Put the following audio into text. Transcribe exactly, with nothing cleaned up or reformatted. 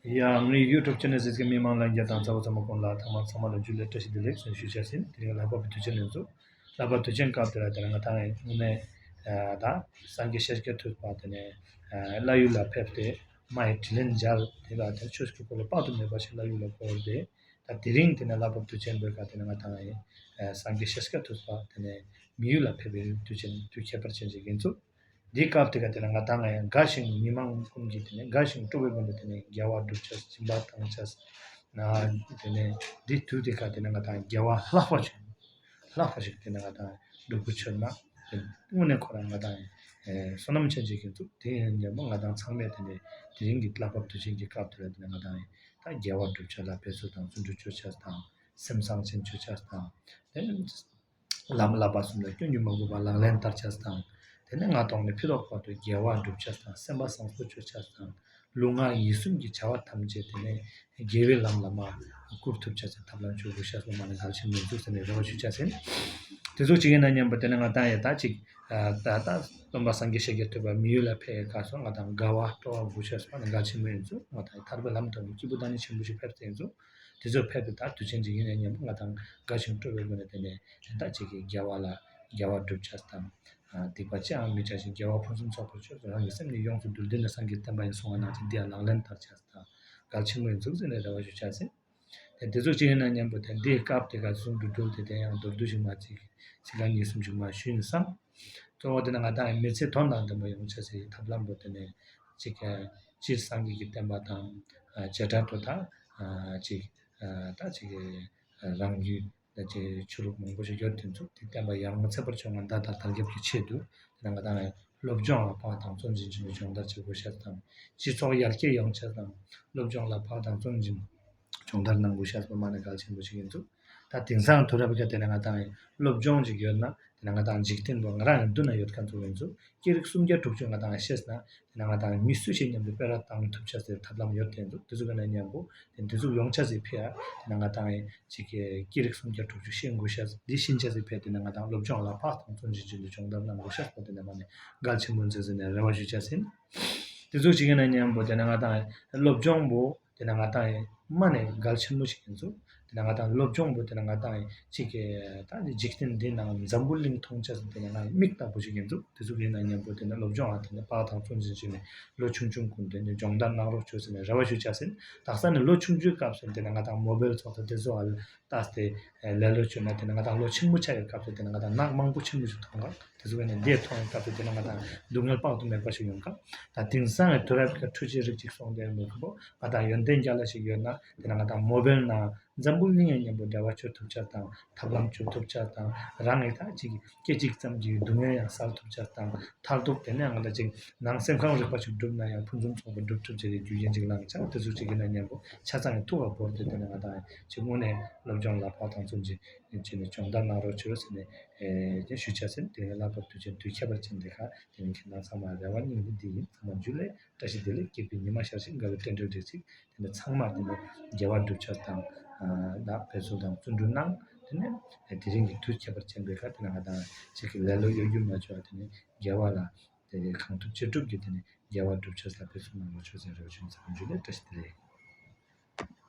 ཡ། ངའི་ཡུ་ཊུབ་ཆེ་ནལ་གཟིགས་མཁན་མི་མང་ལྷན་རྒྱས་དང་གཟའ་བོ་ཚང་མ་ཀུན་ལ་ཐོག་མར་ཚང་མ་ལ་འཇུ་ལེ་བཀྲ་ཤིས་བདེ་ལེགས་ཟེར་ཞུ་བྱ་ཟིན། དེ་རིང་ལྷག་པ་པའི་དུས་ཆེན་ཡིན་ཚུལ། ལྷག་པ་དུས་ཆེན་སྐབས་དེ་ལ་དེ་ལ་ང་ཏང་ངས་དངོས་གནས་ད་སངས་རྒྱས་ཤཱཀྱ་ཐུབ་པ་དེ་ནས་བླ་ཡུལ་ལ་ཕེབས་ཏེ་མ་ཡི་དྲིན་ལན་འཇལ། དེ་ལ་དེ་ཆོས་ཀྱི་འཁོར་ལོ་དཔག་ཏུ་མེད་པ་ཞིག་བླ་ཡུལ་ལ་བསྐོར་ཏེ། ད་དེ་རིང་དེ་ནས་ལྷག་པ་དུས་ཆེན་པའི་ཁ་དེ་ནས་ང་ཏང་ངས་སངས་རྒྱས་ཤཱཀྱ་ཐུབ་པ་དེ་ནས་མི་ཡུལ་ལ་ཕེབས་པའི་དུས་ཆེན་དུས་ཁྱད་པར་ཅན་ཞིག་ཡིན་ཚུལ། འདིའི་སྐབས་དེ་ག་དེ་ལ་ང་ཏང་ཡང་དགའ་ཞིང་མི་མང་ཀུན་གྱིས་དེ་ནས་དགའ་ཞིང་སྤྲོ་བའི་སྒོ་ནས་དེ་ནས་དགེ་བ་སྒྲུབ་ཆས་སྦྱིན་པ་བཏང་ཆས་ན། དེ་ནས་འདི་དུས་དེ་ག་དེ་ནས་ང་ཏང་དགེ་བ་ལྷག་པ་ཞིག་ལྷག་པ་ཞིག་དེ་ནས་ང་ཏང་སྒྲུབ་དགོས་ཆོད་ན། དེ་དངོས་གནས་ཁོ་རང་ང་ཏང་བསོད་ནམས་ཆེན་ཅིག་གི་འདུག་དེ་ཡིན་ཡང་མ་ང་ཏང་ཚང་མས་དེ་ནས་དེ་རིང་གི་ལྷག་པ་དུས་ཆེན་གྱི་སྐབས་དེ་ལ་དེ་ནས་ང་ཏང་ད་དགེ་བ་སྒྲུབ་ཆས་ལ་འབད་རྩོལ་དང་བརྩོན་འགྲུས་ཆོད་ཆས་དང་སེམས་བཟང་ཅན་ཆོད་ཆས་དང་། དེ་ནས་ལམ་བསླབ་པ་གསུམ་ལ་སྐྱོན་གྱིས་མ་གོས་པ་ལག་ལེན་བསྟར་ཆས་དང་། དེ་ནས་ལྔ་སྟོང་ནས་ཕྱི་ལོགས་བར་དུ་དགེ་བ་སྒྲུབ་ཆས་དང་སེམས་པ་བཟང་པོ་སྤྱོད་ཆས་དང་། ལུས་ངག་ཡིད་གསུམ་གྱི་བྱ་བ་ཐམས་ཅད་དེ་ནས་དགེ་བའི་ལམ་ལ་མ་བཀུར་ཐུབ་ཆས་སུ་ཐབས་ལམ་སྤྱོད་དགོས་ཤེས་པ་མ་ནས་གལ་ཆེན་མིན་འདུག་ཟེར་ནས་རེ་བ་ཞུ་ཆ་ཟིན། དེ་ཚོ་གཅིག་ཡིན་ན་མཉམ་པོ་དེ་ནས་ང་ཏང་ཡ་ད་ཅིག་ད་ད་སྟོན་པ་སངས་རྒྱས་ཤཱཀྱ་ཐུབ་པ་མི་ཡུལ་ལ་ཕེབས་ཡའི་སྐབས་སུ་ང་ཏང་དགའ་བ་སྤྲོ་བ་དགོས་ཤེས་པ་ནས་གལ་ཆེན་མོ་ཡིན་ཚུལ། ང་ཏང་ཐར་པའི་ལམ་སྟོན་པའི་སྐྱེས་བུ་བདག་ཉིད་ཆེན་པོ་ཞིག་ཕེབས་ཏེ་ཡིན་ཚུལ། དེ་ཚོ་ཕེབས་པའི་ད་དུས་ཆེན་ཅིག་ཡིན་ན་མཉམ་པོ་ང་ཏང་དགའ་ཞིང་སྤྲོ་བའི་སྒོ་ནས་དེ་ནས་དེ་དག་ཅིག་གི་དགེ་བ་ལ་དགེ་བ་སྒྲུབ་ཆས་དང་། སྡིག་པ་ཅི་ཡང་མི་བྱ་ཞིང་དགེ་བ་ཕུན་སུམ་ཚོགས་པར་སྤྱོད། རང་གི་སེམས་ནི་ཡོངས་སུ་འདུལ་འདི་ནི་སངས་རྒྱས་བསྟན་པ་ཡིན་གསུང་བ་ནང་བཞིན་འདི་ཡང་ལག་ལེན་བསྟར་ཆས་དང་གལ་ཆེན་མོ་ཡིན་ཚུལ་ཟེར་ནས་རེ་བ་ཞུ་ཆ་ཟིན། དེ་དེ་ཚོ་ཅིག་ཡིན་ན་མཉམ་པོ་དེ་འདིའི་སྐབས་དེ་ག་གསུང་དུ་འགྲོ་དེ་དེ་ཡང་མདོར་བསྡུས་ཤིག་མ་ཅིག་ཚིག་རྐང་གཉིས་གསུམ་ཅིག་མ་ཞུས་ནས་སམ། གཙོ་བོ་དེ་ནི་ང་ཏང་ཡང་མི་ཚེ་དོན་དང་ལྡན་པ་ཡོང་ཆ་ཟེར་ཐབས་ལམ་པོ་དེ་ནས་ཅིག་སྤྱིར་སངས་རྒྱས་ཀྱི་བསྟན་པ་དང་བྱེ་བྲག་ཏུ་ད་ཅིག་ད་ཅིག་རང་རྒྱུད་ད་ཅིག་ཆོས་ལུགས་མང་པོ་ཞིག་ཡོད་དེ་ཚོ་དེ་བསྟན་པ་ཡར་ངོ་ཚ་བར་བྱུང་བ་ད་ལྟ་དར་ཁྱབ་ཀྱི་ཆེད་དུ་དེ་ནི་ང་ཏང་ཡང་སློབ་སྦྱོང་ལ་བག་དང་བརྩོན་འཛིན་བྱས་ནས་སྦྱོང་བརྡར་བྱེད་དགོས་ཤེས་དང་སྤྱི་ཚོགས་ཡར་རྒྱས་ཡོང་ཆེད་དང་སློབ་སྦྱོང་ལ་བག་དང་བརྩོན་འཛིན་སྦྱོང་བརྡར་གནང་དགོས་ཤེས་པ་མ་ནས་གལ་ཆེན་པོ་ཞིག་ཡིན་ཚུལ། ད་དེང་སང་དུས་རབས་ཀྱི་དེ་ནས་ང་ཏང་སློབ་སྦྱོང་ཅིག་ཡོད་ན་དེ་ནས་ང་ཏང་འཇིག་རྟེན་པོ་ང་རང་ཡང་མདུན་ན་ཡོད་མཁན་ཚོ་ཡིན་ཚུལ། སྐད་རིགས་སུམ་བརྒྱ་དྲུག་ཅུ་ང་ཏང་ཤེས་ན་དེ་ནས་ང་ཏང་མི་སུ་ཞིག་མཉམ་དུ་སྤེལ་ར་བཏང་ཐུབ་ཆ་ཟེར་ཐབས་ལམ་ཡོད་དེ་ཚོ་དེ་ཚོ་ག་ནས་མཉམ་པོ་དེ་འདི་ཚོ་ཡོང་ཆ་ཟེར་ཕི་ཡ་དེ་ནས་ང་ཏང་ཅིག་གི་སྐད་རིགས་སུམ་བརྒྱ་དྲུག་ཅུ་ཤེས་དགོས་ཤེས་འདི་ཤེས་ཆ་ཟེར་ཕི་ཡ་དེ་ནས་ང་ཏང་སློབ་སྦྱོང་ལ་བག་དང་བརྩོན་འཛིན་བྱས་ནས་སྦྱོང་བརྡར་གནང་དགོས་ཤེས་པོ་དེ་ནས་མ་ནས་གལ་ཆེན་པོ་མཛད་ཟེར་ནས་རེ་བ་ཞུ་ཆ་ཟིན། དེ་ཚོ་ཅིག་ཡིན་ན་མཉམ་པོ་དེ་ནས་ང་ཏང་སློབ་སྦྱོང་པོ་དེ་ནས་ང་ཏང་ཡི་མ་ནས་གལ་ཆེན་པོ་ཞིག་ཡིན་ཚུལ། དེ་ནས་ང་ཏང་སློབ་སྦྱོང་པོ་དེ་ནས་ང་ཏང་ཡི་ཅིག་གི་ད་འཇིག་རྟེན་འདི་ནང་འཛམ་བུ་གླིང་མཐོང་ཆ་ཟིན་དེ་ནས་ང་མིག་ལྟ་བུ་ཞིག་ཡིན་ཚུལ། དེ་ཚོ་ཡིན་ན་མཉམ་པོ་དེ་ནས་སློབ་སྦྱོང་ཨ་དེ་ནས་བག་དང་བརྩོན་འཛིན་བྱས་ནས་ལོ་ཆུང་ཆུང་ཀུན་དེ་ནས་སྦྱོང་བརྡར་གནང་རོགས་བྱོས་ཟེར་ནས་རེ་བ་ཞུ་ཆ་ཟིན། དག་ས་ནས་ལོ་ཆུང་ཆུང་སྐབས་སུ་དེ་ནས་ང་ཏང་མོ་བེལ་ཚོགས་ད་དེ་ཚོ་ཨ་ལྟས་ཏེ་ལེ་ལོ་བྱོས་ན་དེ་ནས་ང་ཏང་ལོ་ཆེན་པོ་ཆགས་ཡོད་སྐབས་སུ་དེ་ནས་ང་ཏང་ནག་མང་པོ་ཆེན་པོ་ཞིག་མཐོང་ག་དེ་ཚོ་ག་ནས་འདི་མཐོང་བའི་སྐབས་སུ་དེ་ནས་ང་ཏང་སྡུག་བསྔལ་དཔག་ཏུ་མེད་པ་ཞིག་ཡོང་ག་ད་དེང་སང་གི་དུས་རབས་ཀྱི་འཕྲུལ་ཆས་རིགས་གཅིག་སོང་དེ་མི་ཁོ་ང་ཏང་ཡོན་ཏན་རྒྱ་ལ་ཞིག་ཡོད་ན་དེ་ནས་ང་ཏང་མོ་བེལ་ནང་འཛམ་བུ་གླིང་ཡང་མཉམ་པོ་འབྲེལ་བ་བྱེད་ཐུབ་ཆ་དང་ཐབས་ལམ་བྱེད་ཐུབ་ཆ་དང་རང་གི་ད་ཅིག་སྐད་ཅིག་ཙམ་གྱི་སྡུག་བསྔལ་ཡང་སེལ་ཐུབ་ཆ་དང་མཐར་ཐུག་དེ་ནས་ང་ཏང་ཅིག་ནང་སེམས་ཁམས་རིག་པ་ཞིག་བསྒྲུབ་ན་ཡང་ཕུན་སུམ་ཚོགས་པ་སྒྲུབ་ཐུབ་ཆེད་ཀྱི་རྒྱུ་རྐྱེན་ཅིག་ལངས་ཆ་དེ་ཚོ་ཅིག་ཡིན་ན་མཉམ་པོ་ཆ་ཚང་གི་ཐུགས་ལ་བོར་ཏེ་དེ་ནས་ང་ཏང་ཅིག་དངོས་གནས་སློབ་སྦྱོང་ལ་བག་དང་བརྩོན་འཛིན་བྱས་ནས་སྦྱོང་བརྡར་གནང་རོགས་བྱོས་ཟེར་ནས་ཨེ་ཞུ་ཆ་ཟིན། དེ་ནས་ལྷག་པར་དུས་ཆེན་དུས་ཁྱད་པར་ཅན་འདི་ཁ་དེ་ནས་ཁྱེད་རང་ཚང་མ་རེ་བ་སྙིང་ནས་འདི་ཡིན། ཚང་མ་འཇུ་ལེ་བཀྲ་ཤིས་བདེ་ལེགས། སྐྱིད་པའི་ཉི་མ་ཤར་ཞིང་དགའ་བའི་རྟེན་འབྲེལ་འགྲིག་ཅིག་དེ་ནས་ཚང་མ་དེ་ནས་དགེ་བ་སྒྲུབ་ཆ་དང་ཨ་ད་འབད་རྩོལ་དང་བརྩོན་འགྲུས་གནང་། དེ་ནས་དེ་རིང་གི་དུས་ཁྱད་པར་ཅན་པའི་ཁ་དེ་ནས་ང་ཏང་ཅིག་གི་ལེ་ལོ་གཡོ་སྒྱུ་མ་བྱོས་པ་དེ་ནས་དགེ་བ་ལ་དེ་གང་ཐུབ་ཅི་ཐུབ་ཀྱིས་དེ་ནས་དགེ་བ་སྒྲུབ་ཆ་ལ་འབད་རྩོལ་གནང་རོགས་བྱོས་ཟེར་རོགས་བྱོས། ཚང་མ་འཇུ་ལེ་བཀྲ་ཤིས་བདེ་ལེགས།